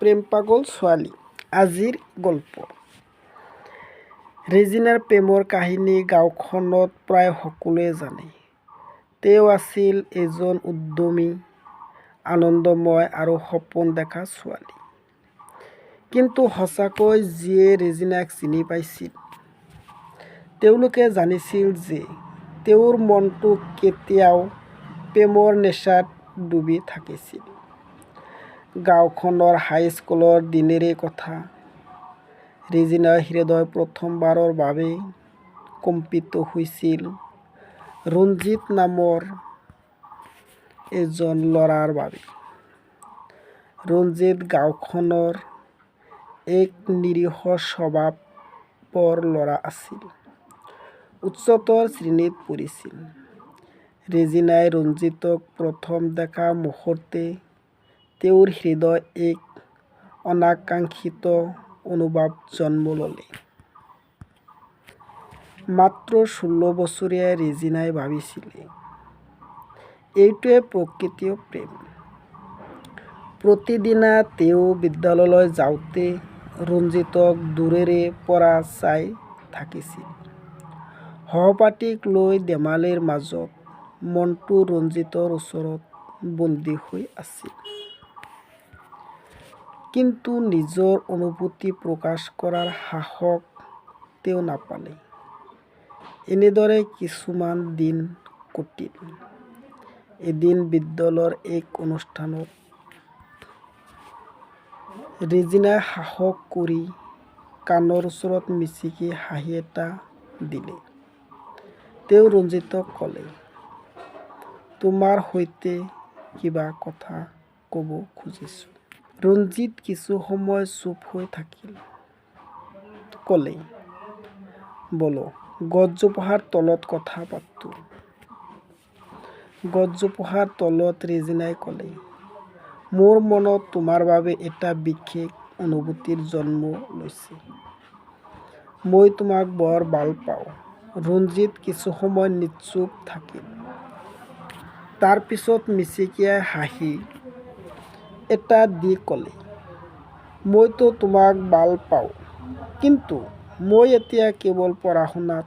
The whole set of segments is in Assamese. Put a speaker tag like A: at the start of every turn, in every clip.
A: প্ৰেম পাগল ছোৱালী। আজিৰ গল্প। ৰেজিনাৰ প্ৰেমৰ কাহিনী গাঁওখনত প্ৰায় সকলোৱে জানে। তেওঁ আছিল এজন উদ্যমী, আনন্দময় আৰু সপোন দেখা ছোৱালী। কিন্তু সঁচাকৈ যিয়ে ৰেজিনাক চিনি পাইছিল, তেওঁলোকে জানিছিল যে তেওঁৰ মনটো কেতিয়াও প্ৰেমৰ নিচাত ডুবি থাকিছিল। গাঁওখনৰ হাইস্কুলৰ দিনৰে কথা। ৰেজিনাৰ হৃদয় প্ৰথমবাৰৰ বাবে কম্পিত হৈছিল ৰঞ্জিত নামৰ এজন ল'ৰাৰ বাবে। ৰঞ্জিত গাঁওখনৰ এক নিৰীহ স্বভাৱৰ ল'ৰা আছিল। উচ্চতৰ শ্ৰেণীত পঢ়িছিল। ৰেজিনাই ৰঞ্জিতক প্ৰথম দেখা মুহূৰ্ততে তেওঁৰ হৃদয়ত এক অনাকাংক্ষিত অনুভৱ জন্ম ল'লে। মাত্ৰ 16 বছৰীয়া ৰেজিনাই ভাবিছিল, এইটোৱেই প্ৰকৃত প্ৰেম। প্ৰতিদিনা তেওঁ বিদ্যালয়লৈ যাওঁতে ৰঞ্জিতক দূৰৰে পৰা চাই থাকিছিল। সহপাঠীক লৈ ধেমালিৰ মাজত মনটো ৰঞ্জিতৰ ওচৰত বন্দী হৈ আছিল। কিন্তু নিজৰ অনুভূতি প্ৰকাশ কৰাৰ সাহস তেওঁ নাপালে। এনেদৰে কিছুমান দিন কটিল। এদিন বিদ্যালয়ৰ এক অনুষ্ঠানত ৰেজিনাই সাহস কৰি কাণৰ ওচৰত মিচিকি হাঁহি এটা দিলে। তেওঁ ৰঞ্জিতক ক'লে, "তোমাৰ সৈতে কিবা কথা ক'ব খুজিছোঁ।" ৰঞ্জিত কিছু সময় চুপ হৈ থাকিল। ক'লে, "বলো, গছজোপাৰ তলত কথা পাতোঁ।" গছজোপাৰ তলত ৰেজিনাই ক'লে, "মোৰ মনত তোমাৰ বাবে এটা বিশেষ অনুভূতিৰ জন্ম লৈছে। মই তোমাক বৰ ভাল পাওঁ।" ৰঞ্জিত কিছুসময় নিশ্চুপ থাকিল। তাৰ পিছত মিচিকিয়াই হাঁহি এটা দি ক'লে, "মইতো তোমাক ভাল পাওঁ, কিন্তু মই এতিয়া কেৱল পঢ়া-শুনাত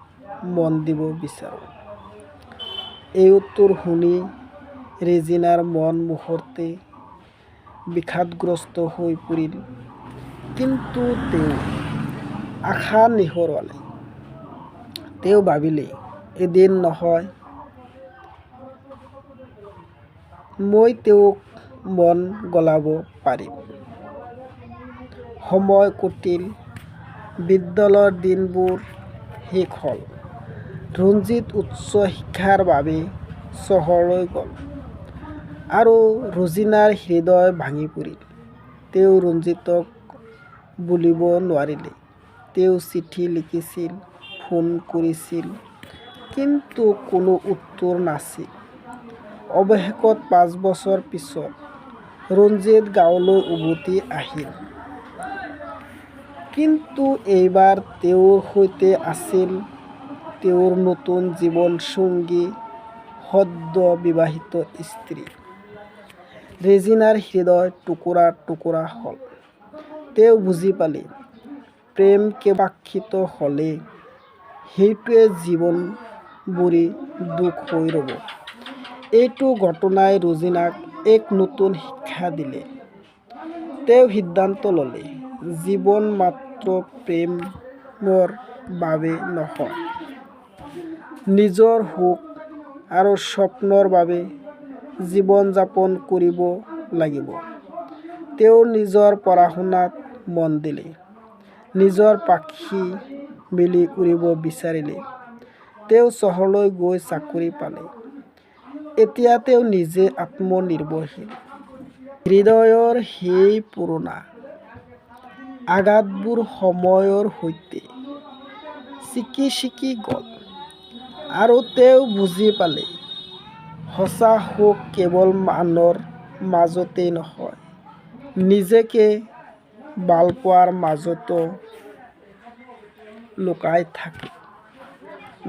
A: মন দিব বিচাৰোঁ।" এই উত্তৰ শুনি ৰেজিনাৰ মন মুহূৰ্ততে বিষাদগ্ৰস্ত হৈ পৰিল। কিন্তু তেওঁ আশা নেহেৰুৱালে। তেওঁ ভাবিলে, এদিন নহয় মই তেওঁক মন গলাব পাৰিম। সময় কটিল, বিদ্যালয়ৰ দিনবোৰ শেষ হ'ল। ৰঞ্জিত উচ্চ শিক্ষাৰ বাবে চহৰলৈ গ'ল আৰু ৰেজিনাৰ হৃদয় ভাঙি পৰিল। তেওঁ ৰঞ্জিতক ভুলিব নোৱাৰিলে। তেওঁ চিঠি লিখিছিল, ফোন কৰিছিল, কিন্তু কোনো উত্তৰ নাছিল। অৱশেষত 5 বছৰ পিছত ৰঞ্জিত গাঁৱলৈ উভতি আহিল। কিন্তু এইবাৰ তেওঁৰ সৈতে আছিল তেওঁৰ নতুন জীৱনসংগী, সদ্য বিবাহিত স্ত্ৰী। ৰেজিনাৰ হৃদয় টুকুৰা টুকুৰা হ'ল। তেওঁ বুজি পালে, প্ৰেম কেইবাপাক্ষিত হ'লে সেইটোৱে জীৱনজুৰি দুখ হৈ ৰ'ব। এইটো ঘটনাই ৰেজিনাক এক নতুন শিক্ষা দিলে। তেওঁ সিদ্ধান্ত ল'লে, জীৱন মাত্ৰ প্ৰেমৰ বাবে নহয়, নিজৰ সুখ আৰু সপোনৰ বাবে জীৱন যাপন কৰিব লাগিব। তেওঁ নিজৰ পঢ়া-শুনাত মন দিলে, নিজৰ পাখি মেলি উৰিব বিচাৰিলে। তেওঁ চহৰলৈ গৈ চাকৰি পালে। এতিয়া তেওঁ নিজে আত্মনিৰ্ভৰশীল। হৃদয়ৰ সেই পুৰণা আঘাতবোৰ সময়ৰ সৈতে ছিগি ছিগি গ'ল আৰু তেওঁ বুজি পালে, সঁচা সুখ কেৱল আনৰ মাজতেই নহয়, নিজকে ভালপোৱাৰ মাজতো লুকাই থাকে।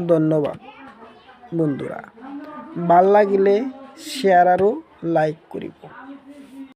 A: ধন্যবাদ বন্ধুৰা, ভাল লাগিলে শ্বেয়াৰ আৰু লাইক কৰিব।